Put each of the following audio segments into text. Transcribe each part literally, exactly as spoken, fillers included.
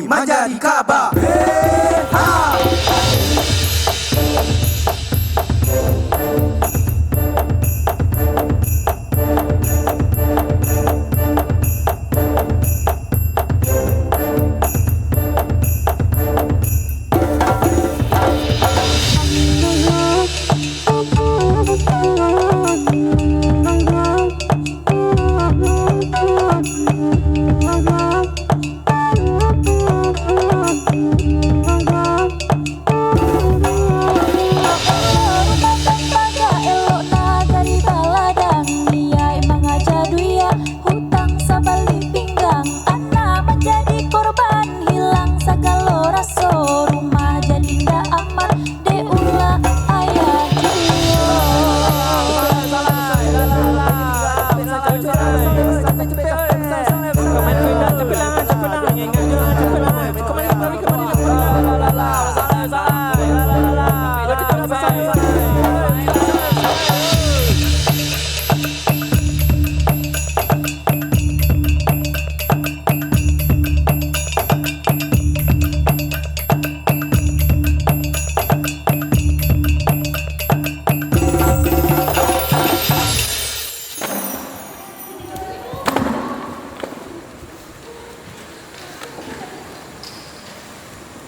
manjadi kaba. Hutang sabali pinggang, anak manjadi korban, hilang sagalo raso, rumah jadi ndak aman, dek ulah ayah juo.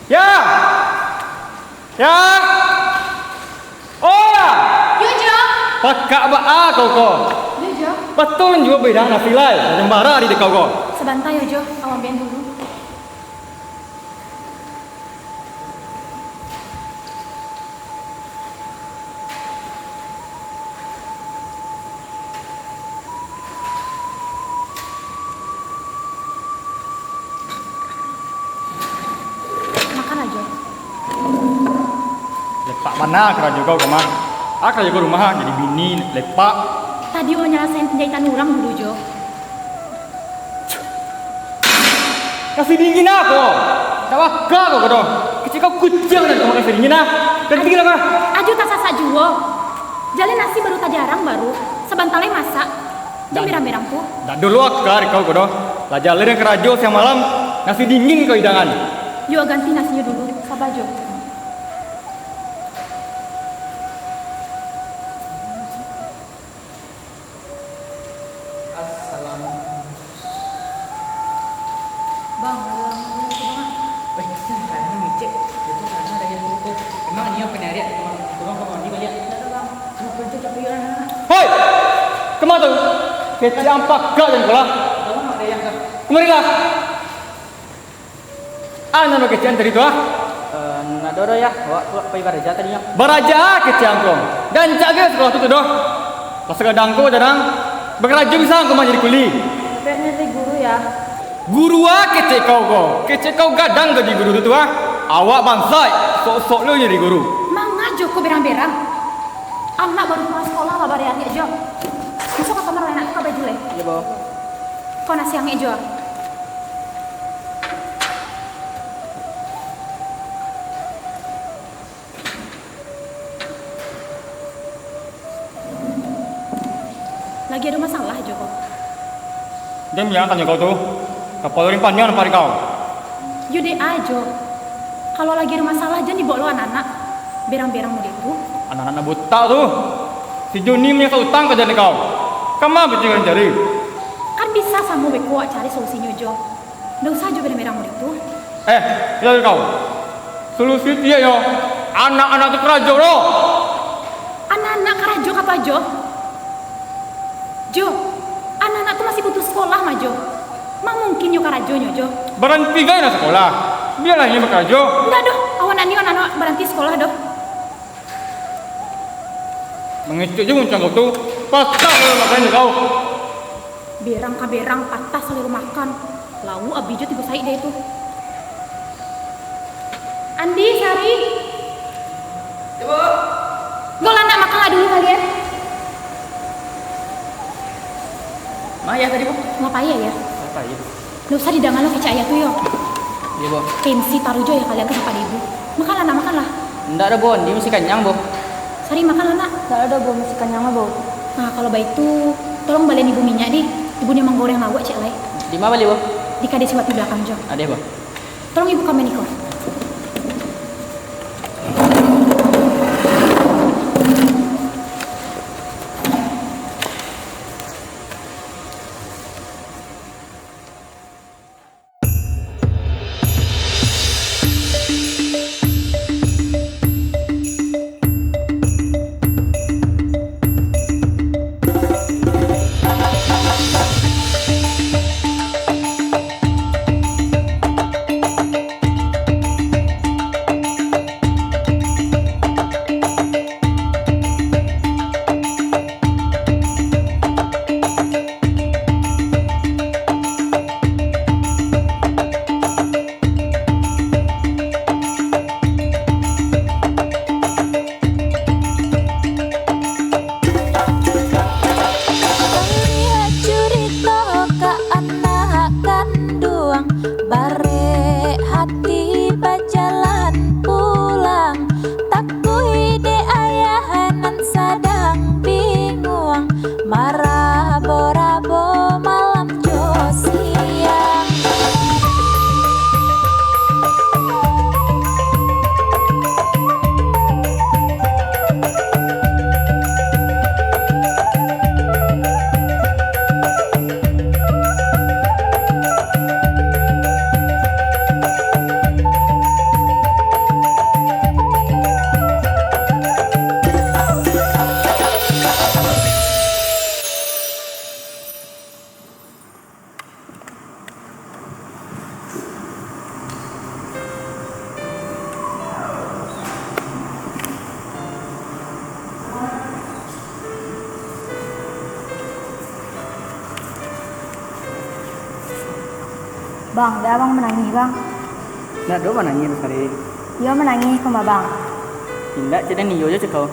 Ya! Ya! Oh, ya! Yo, Jo. Pakak baa kau ko? Yo, Jo. Patun juo bidang nasi lai, sambara di kau ko. Sabanta, yo, Jo. Awak ambiak dulu. Makan ajo. Lepak bana karajo kau, Komang. Ah, karajo kau rumah, jadi bini, lepak. Tadi awak nyalasain panjahitan urang dulu, Jo. Nasi dingin apo? Ndak baka kau ko doh. Kecek kau kuciang nan kau makan nasi dingin ah. Ganti lah kau. Ajo tasasak juo. Jaleh nasi baru tajarang baru. Sabanta lai masak. Jan berang-berang tu. Ndak dulu aka kau ko doh. Lah jaleh nan karajo siang malam, nasi dingin kau idangan. Yo ganti nasinyo dulu. Saba jo. Assalamualaikum. Bang, ada orang lagi tu, Bang. Eh, kasihan, tadi ngecek. Itu karena ada yang luko. Emang ini apa nyari? Tolong kamu mandi balik. Tidak ada, Bang. Kenapa itu tapi ya? Hoi! Kemana tu? Kecil ampak gak dan bola. Tolong ada yang ke? Kemarilah. Ah, nan bakecekan tadi tu, ah? Eh, ndak doh, doh, yah. Awak tu pai baraja tadinyo. Baraja ah, kecek angkong. Gancak ge sakolah tu, tu doh. Lah sagadang ko, gadang. Bakarajo bisa angkong mah jadi kuli. Tapi nak jadi guru, yah. Guru ah, kecek kau ko. Kecek kau gadang gaji guru tu, tu, ah. Awak bansaik, sok-sok lo jadi guru. Mangajo ko berang-berang. Anak baru pulang sakolah lah bariak-riak jo. Masuak ka kamar, anak tu ka baju lai. Iyo, Bo. Kau nasi angek jo. Lagi ado masalah jo ko. Den bilang tanyo kau tu, kapalo ring paniang nampak di kau. Yo dek ajo. Kalau lagi ado masalah, jan dibaok lo anak-anak. Berang-berang model tu. Anak-anak nan butak tu. Si Joni manyasak utang ka jan di kau. Kama pitih kau cari? Kan bisa samo beko awak cari solusinyo jo. Ndak usah jo berang-berang model tu. Eh, iyo kau. Solusi tiaknyo, anak-anak tu karajo lo. Anak-anak karajo kato ajo? Jo, anak-anak tu masih butuh sakolah mah, Jo. Ma mungkin nyo karajonyo, Jo? Baranti gai nak sakolah. Bialah inyo bakarajo. Ndak doh, awak ndak niyo anak-anak baranti sakolah doh. Mangecek jo muncang kau tu, patah kalau nak kau. Berang ka berang, patah salero makan. Lauak abih jo tibo saik deh tu. Andi, Sari. Ibu. Go lah nak makan lah dulu kalian. Ma ayah tadi, Bu? Ngapai ayah? Ngapai, Bu? Ndak usah didanga lo kecek ayah tu yo. Iyo, Bu. Tensi taruh jo ayah kalian tu sampai di ibu. Makanlah nak, makanlah. Ndak ado, Bu. Andi masih kanyang, Bu. Sari, makanlah nak. Ndak ado, Bu. Masih kanyang lah, Bu. Nah, kalau baitu, tolong balian ibu minyak di. Ibu ni manggoreng lauak cek lai. Di ma bali, Bu? Di kadai si Wati balakang jo. Ado, Bu. Tolong ibu kami niko. Lihat curito ka anak kanduang, barek hati bajalan pulang. Takuik dek ayah nan sadang binguang, marabo-rabo malam jo siang. Bang, dek abang manangih, Bang? Ndak doh manangih, Rosari. Iyo manangih ko mah, Bang. Indak, cek den iyo jo cek kau.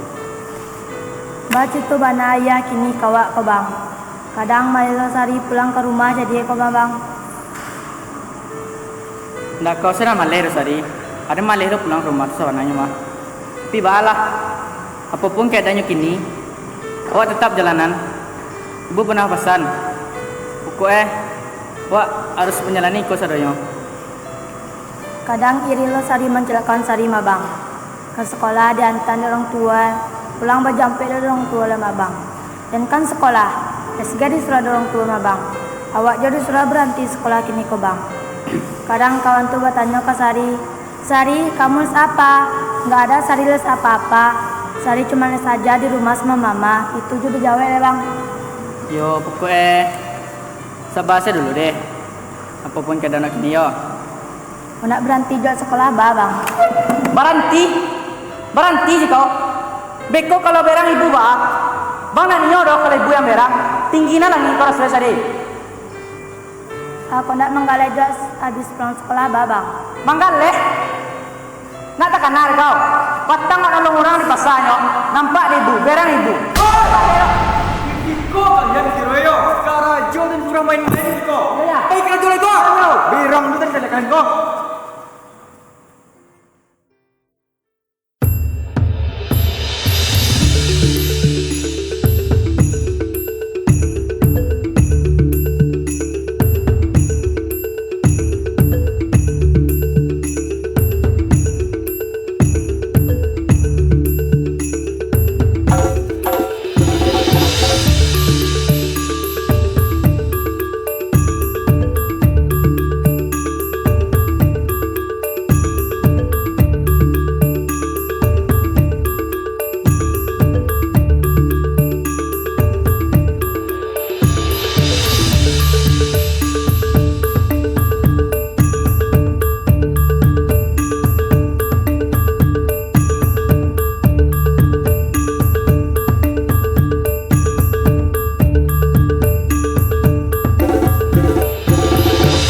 Bacito bana ayah kini ka awak ko, Bang. Kadang maleh Rosari pulang ka rumah jadi ko mah, Bang. Ndak ka usah lah maleh, Rosari. Ado maleh lo pulang ka rumah tu sabananyo mah. Tapi baa lah, apo pun keadaannyo kini, awak tetap jalanan. Ibu pernah pasan, pokok e, awak harus manjalani iko sadonyo. Kadang iri lo Sari mancilakakan Sari mah, Bang. Ka sakolah diantaan dek urang tuo, pulang bajampek dek urang tuo lah mah, Bang. Den kan sakolah, S G disuruah dek urang tuo mah, Bang. Awak juo disuruah baranti sakolah kini ko, Bang. Kadang kawan tu batanyo ka Sari, "Sari, kamu les apa?" Nggak ada Sari les apa-apa. Sari cuma les aja di rumah sama mama, itu juo dijawek dek, Bang. Yo, pokok e, saba se dulu deh. Apo pun keadaan kini yo. Nak baranti jo sakolah ba, Bang. Baranti? Baranti siko. Beko kalau berang ibu ba. Bang nak nio doh kalau ibu yang berang. Tinggi nan langik ko rasuah sadeh. Ako nak manggaleh jo abih pulang sakolah ba, Bang. Manggaleh? Nak takana dek kau. Patang nak nolong urang di pasanyo. Nampak dek ibu, berang ibu. Oi, iko kalian diroyok. Karajo dan kurang main-main siko. Iyo, iyo. Pai karajo lai ko. Iyo. Berang tu tadi kalian ko.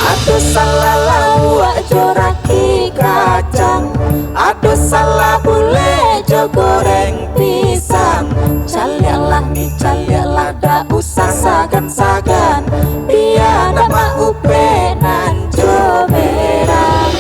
Ado salah lauak jo raki kacang, ado salah bulek jo goreng pisang. Caliaklah ni, caliaklah, dak usah sagan-sagan, bia dak maupek nan jo berang.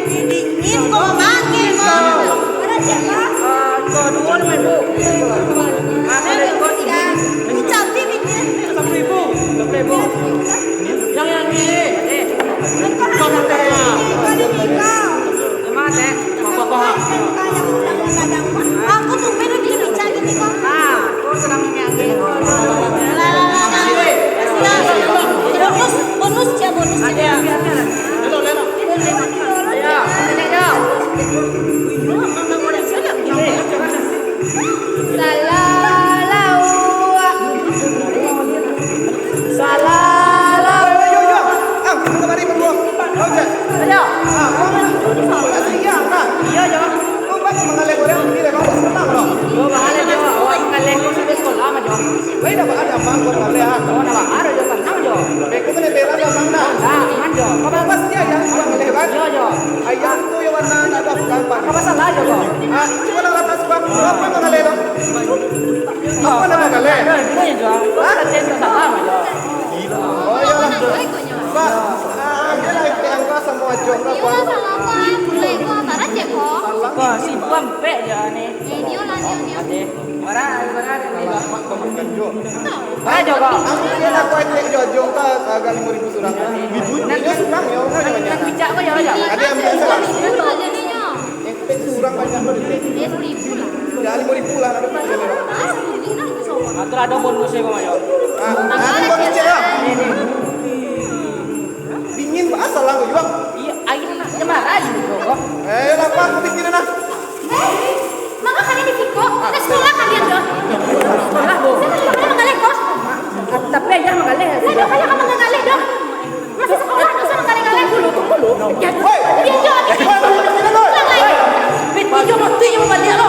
Dingin kok, angin kok. Ada siapa? Ah, dua duo limo ribu. Ah, kalau ikut ini, cabai bikin. Sepuluh ribu, sepuluh ribu. Yang, yang ini, eh. Kau nak tanya? Kau ada tiga. Yang mana, Tek? Apa, apa? Aku tuh pengen bikin pizza ini, Kak. Ah, kau senang ini, angin. Lah, lah, lah, lah. Bonus, bonus, ya, bonus, ya. Ada, ada, ada. Salalau. Salalau. Yo, yo, yo. Ah, kamari, Bang. Oke. Ayo. Ah, kau mana? Kau nak singgah, ah? Iya, Jo. Kau banyak mangaleh orang ini, kau senang, bro. Yo, bahaleh, Jo. Awak mangaleh, kau sampai sekolah, mah, Jo. Wei, dah ada apa, kau mangaleh, ah? Oh, dah ada, Jo. Tenang, Jo. Beko kena bela, dah, Bang, dah. Ah, aman, Jo. Kau pasti ayah, kau mangaleh, kan? Iya, Jo. Ayah tu yang mana tak ada, bukan, Bang. Apa masalah, Jo, kau? Ah, cuba dah atas, Bang. Apa mangaleh, dah? Apa nama kalian? Hah? Oh, iya. Pak, ah, dia lah yang angka sama acok lah, Pak. Salah. Kau simpang pek je ni. Orang, orang ni. Ayo, Pak. Ayo, Pak. Aku kira aku ecek jo, jo, Pak, agak lima ribu surang. Lima ribu surang, ya, orang banyak. Ada yang biasa lah. Epek tu urang banyak tu, Dek. Ya, lima ribu lah. Ya, lima ribu lah, ada pun ada. Ah, tu lah ada bonus ya, Bang, yo. Ah, ah, ini bonus, Cek, ya? Ini, ini. Dingin, Pak, asal lah, Bang. Iya, air nak, ya, marah aja, Bang. Eh, lapar, aku pikirin, ah. Eh, maka kalian di siko, ke sekolah kalian, doh. Sekolah, Bu. Saya kan manggaleh, kok. Tapi ayah manggaleh. Saya doh, kayak kamu manggaleh, doh. Masih sekolah, masa manggaleh-ngaleh? Tunggu dulu, tunggu dulu. Ya, woi, ya, ya, ya. Woi, woi, woi, woi. Woi, woi. Woi, woi, woi, baliak lo.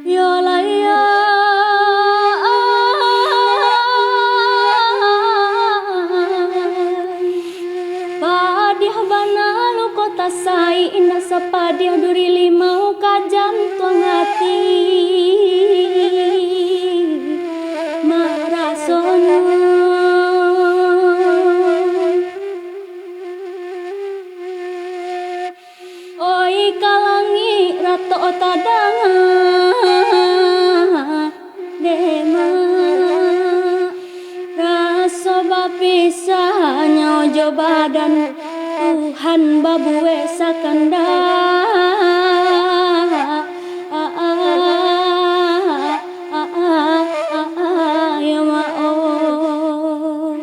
Yo lah, yo. Padiah bana luko tasaik, indak sapadiah duri limau ka jantuang ati. Marasonyo. Oi, ka langik ratok tadanga, dema raso bapisahnyo jo badan, Tuhan babuek sakandak. Ah, ah, ah, ah, ah, ah, yo ma, oh.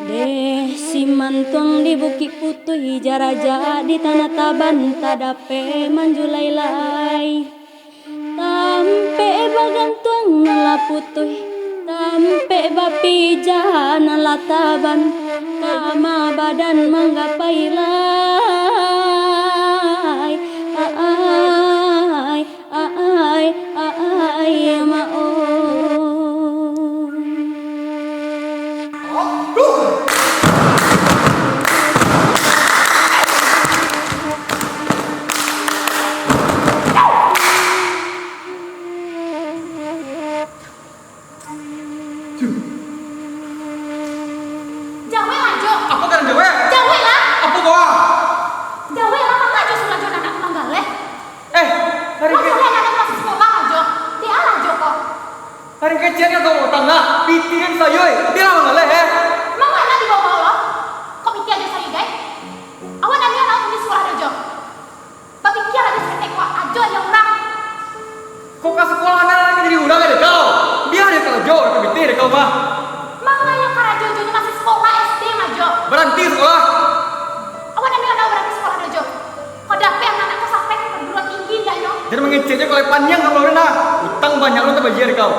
Deh, simantuang di Bukik Putuih, jarajak di Tanah Taban, tadapek manjulai lai. Tampek bagantuang nan lah putuih, tampek bapijah nan lah taban, kama badan manggapai lai. Ah, ah. Keceknyo kau utang lah, pitih den sayui, bilang lah leh, eh. Mangana dibawa-bawa lo? Kok pitih ajo sayui, gai? Awak nan nian awak pitih sikolah dojo. Bapikia ajo saketek ko, ajo ajo urang. Kok ka sikolah nak jadi urang ado kau? Bia dek karajo, dek pitih dek kau mah. Mangana karajo jo nyo masih sikolah S D mah jo. Baranti sikolah. Awak nan nian awak baranti sikolah dojo. Kok dapek anak-anak ko sampai ka perguruan tinggi, indak nyo? Jan mangecek jo, kalau paniang kalau urang nah. Utang banyak lo tabayia dek kau.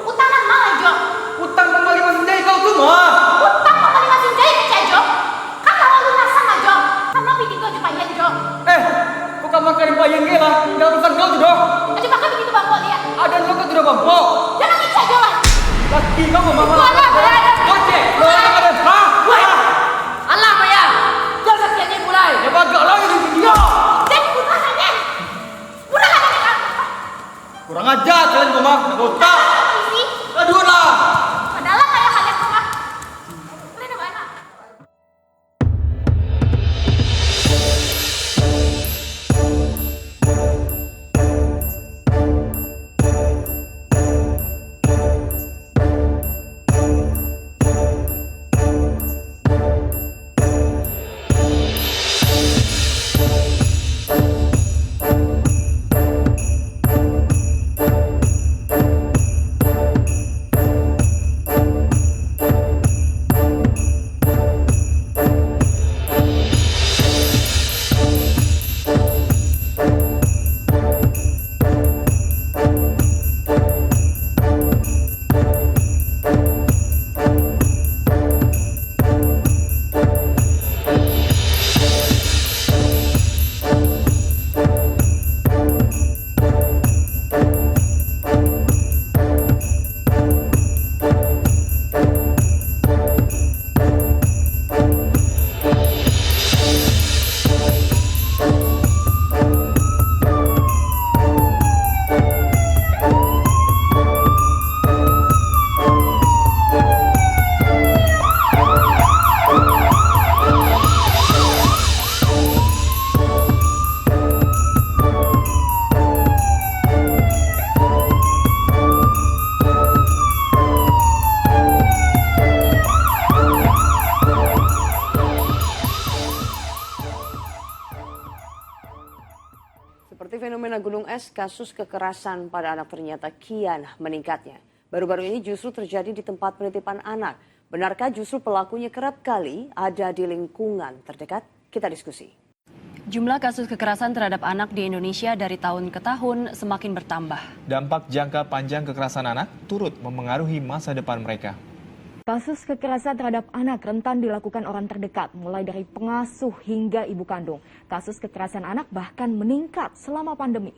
Utang nan ma, jo? Utang pambali masin jahit kau tu mah. Utang pambali masin jahit kecek jo. Kan lalu lunasan ajo. Kan ma pitih ko jo paian jo. Eh, kok ka makan paian ge lah. Indak urusan kau tu doh. Ajo pakai pitih tu bangkok liak. Adan lo kau tu doh bangkok. Jan mangecek jo lah. Laki kau mah. Itu anak, anak, anak. Kocek. Lo anak adan. Hah? Woi. Alah, Maya. Jan sakian ni mulai. Ya, bagak lah ini. Yo. Jan, bunuh aja. Bunuh aja ni, Kak. Kurang ajar kalian ko mah, nak botak. Aduh lah. Padahal kaya kalian ko mah. Boleh dah, Bang? Seperti fenomena gunung es, kasus kekerasan pada anak ternyata kian meningkatnya. Baru-baru ini justru terjadi di tempat penitipan anak. Benarkah justru pelakunya kerap kali ada di lingkungan terdekat? Kita diskusi. Jumlah kasus kekerasan terhadap anak di Indonesia dari tahun ke tahun semakin bertambah. Dampak jangka panjang kekerasan anak turut mempengaruhi masa depan mereka. Kasus kekerasan terhadap anak rentan dilakukan orang terdekat, mulai dari pengasuh hingga ibu kandung. Kasus kekerasan anak bahkan meningkat selama pandemi.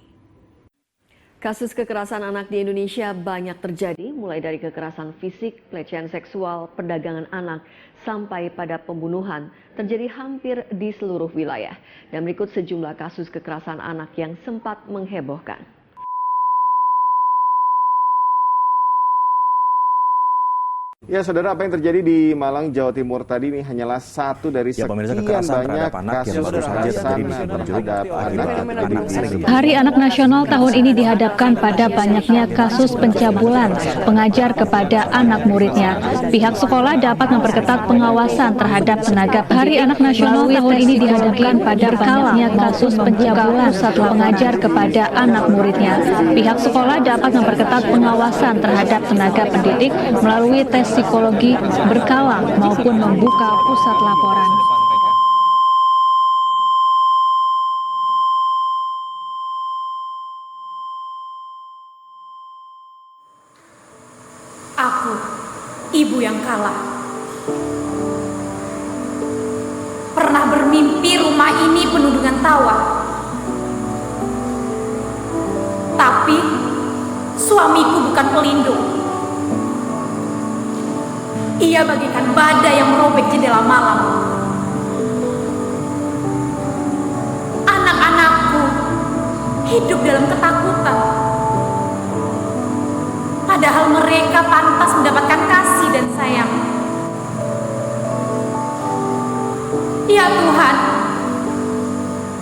Kasus kekerasan anak di Indonesia banyak terjadi, mulai dari kekerasan fisik, pelecehan seksual, perdagangan anak, sampai pada pembunuhan, terjadi hampir di seluruh wilayah. Dan berikut sejumlah kasus kekerasan anak yang sempat menghebohkan. Ya, saudara, apa yang terjadi di Malang, Jawa Timur tadi ini hanyalah satu dari Ya, pemirsa, sekian kekerasan banyak terhadap anak yang kasus baru saja kekerasan terjadi di Sidoarjo terhadap anak. Akibat anak sering Hari Anak Nasional tahun ini dihadapkan pada banyaknya kasus pencabulan pengajar kepada anak muridnya. Pihak sekolah dapat memperketat pengawasan terhadap tenaga pendidik. Hari Anak Nasional tahun ini dihadapkan pada banyaknya kasus pencabulan pengajar kepada anak muridnya. Pihak sekolah dapat memperketat pengawasan terhadap tenaga pendidik melalui tes psikologi berkala maupun membuka pusat laporan. Aku, ibu yang kalah. Pernah bermimpi rumah ini penuh dengan tawa. Tapi, suamiku bukan pelindung. Ia bagaikan badai yang merobek jendela malam. Anak-anakku hidup dalam ketakutan. Padahal mereka pantas mendapatkan kasih dan sayang. Ya Tuhan,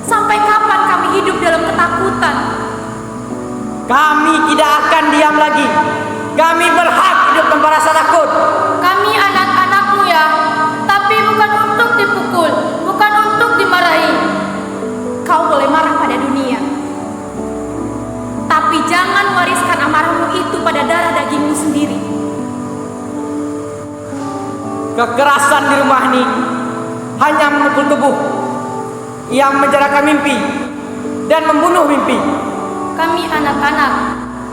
sampai kapan kami hidup dalam ketakutan? Kami tidak akan diam lagi. Kami berhak hidup tanpa rasa takut. Kami anak-anakmu, ya, tapi bukan untuk dipukul, bukan untuk dimarahi. Kau boleh marah pada dunia, tapi jangan wariskan amarahmu itu pada darah dagingmu sendiri. Kekerasan di rumah ini hanya memukul tubuh, yang menjarakan mimpi, dan membunuh mimpi. Kami anak-anak,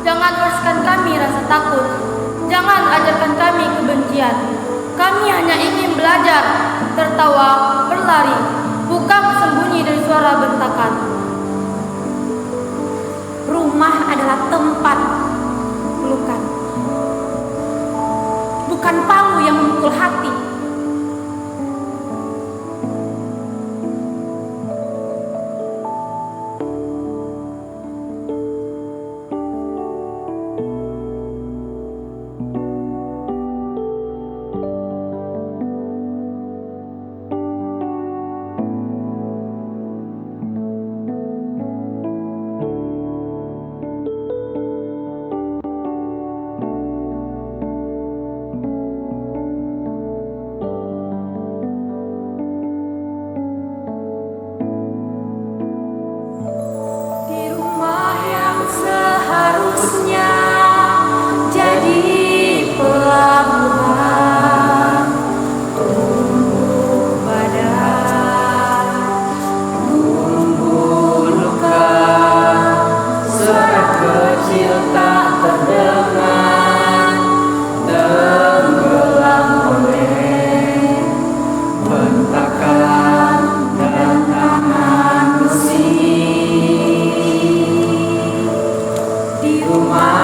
jangan wariskan kami rasa takut, jangan ajarkan kami kebencian. Kami hanya ingin belajar, tertawa, berlari, bukan bersembunyi dari suara bentakan. Rumah adalah tempat pelukan, bukan palu yang memukul hati. Di rumah yang seharusnya jadi pelabuhan, tumbuh badai, tumbuh luka, suara kecil tak terdengar, tenggelam oleh bentakan dan tangan besi. Di rumah